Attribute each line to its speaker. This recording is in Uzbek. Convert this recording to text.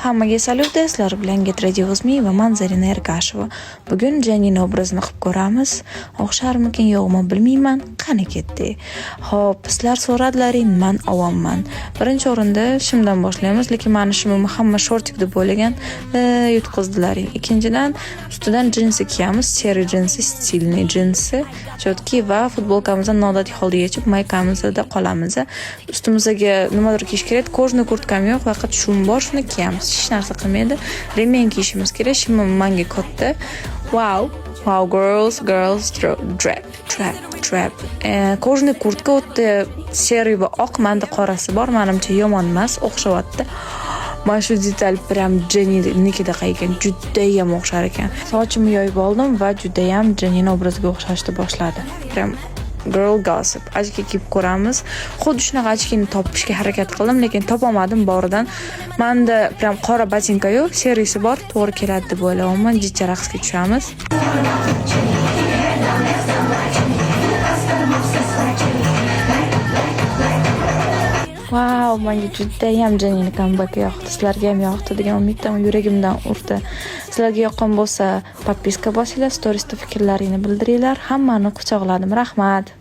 Speaker 1: Hammaga salyut, sizlar bilan Get Ready With Me va man, Zarina Ergasheva. Bugun Jenini obrazini qilib ko'ramiz. O'xsharmikin, yo'qmi, bilmayman. Qani, ketdik. Xo'p, sizlar so'radilaring, man ovonman. Birinchi o'rinda shimdan boshlaymiz, lekin mani shimimni hamma шортик deb o'ylagan, yutqizdilaring. Ikkinchidan, ustidan jinsi kiyamiz, серый jinsi, стильный jinsi, чёткий va futbolkamizni noodatiy holda yechib, maykamizda qolamiz. Ustimizga nimadir kiyish kerak, кожаный kurtkam yo'q, faqat shum bor, shuni kiyamiz. Hech narsa qilmaydi. Ремень kiyishimiz kerak, shimim manga katta. Wow. Wow, girls, girls, drip, trap, trap. Кожаный kurtka o'tda серый va oq, manda qorasi bor, manimcha yomon emas, o'xshavyapti. Mana shu detal прям Jenninikida ekan, judayam o'xshar ekan. Sochimni yoyib oldim va judayam Jennini obraziga o'xshashni boshladi. Прям girl gossip. Очки kiyib ko'ramiz. Xuddi shunaqa очки ni topishga harakat qildim, lekin topolmadim boridan. Manda прям qora botinka yo'q, серый si bor, to'g'ri keladi deb o'ylayapman. Jicha raqsga tushamiz. Vau, menga judayam Jennini comeback yoqdi. Sizlarga ham yoqdi degan umiddaman, yuragimdan urdi. Sizlarga yoqqan bo'lsa, подписка bosinglar, storiesda fikrlaringni bildiringlar. Hammani quchoqladim. Rahmat.